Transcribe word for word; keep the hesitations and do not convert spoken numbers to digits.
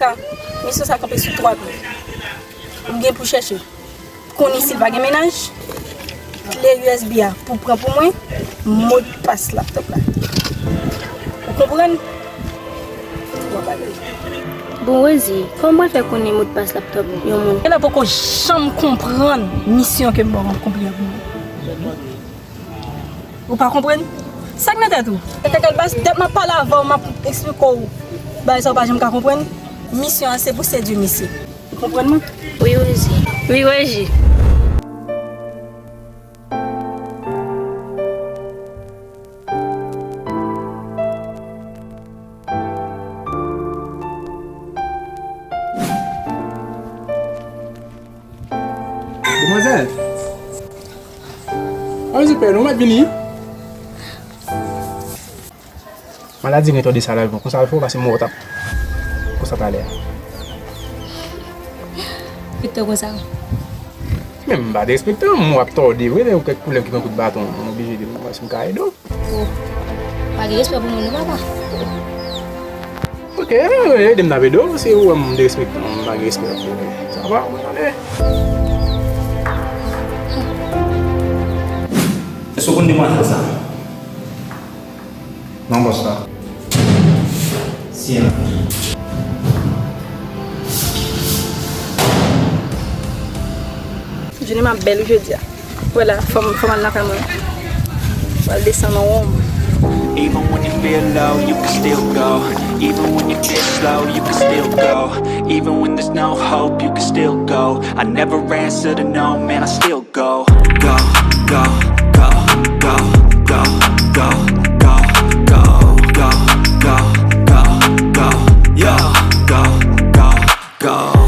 Sa, misyon sa kanpe sou twa pye. Ou gen pou chèche konnen si l pa gen mennaj, kle U S B a pou pran pou mwen, modpas laptòp la. Ou konprann? W ap ale. Bon, Rosie, kòman mwen fè konnen modpas laptòp yon moun? Genlè poko janm konprann misyon ke m ba w akonpli an pou mwen. Ou pa konprann? Sa k nan tèt ou? E kaka bas, dat m ap pale avè w, m ap eksplike w bagay sa w pa janm ka konprann. Misyon an se pou sedui misye. Ou konprann mwen? Wi, Rosie. Wi, Rosie. Demwazèl. An, Zipè, nou mèt vini. Maladi gen twò de sa la, bon, konsa l fè w pase mò w t ap konsa talè a. Respekte w konsa. Men m pa derespekte w, m w ap tòde vre, lè yon kèk koulèv ki pran kout baton, m oblije di m wè si m ka ede w. Oh. Pa gen respè pou moun non, papa. Ok, ede m n ap ede w, si ou wè m derespekte w, m pa gen respè pou ou. Sa va, mwen ale. Èske w konn demwazèl sa? Non, bòs la. Si an. Jounen m ap bèl jodi a. Wè la, fò m, fò m al nan kay mwen. Pral desann nan wonm. Even when you feel low, you can still go. Even when you get slow, you can still go. Even when there's no hope, you can still go. I never answer to no, man, I still go. Go, go, go, go, go, go, go, go, go, go, go, go, yeah. Go, go, go.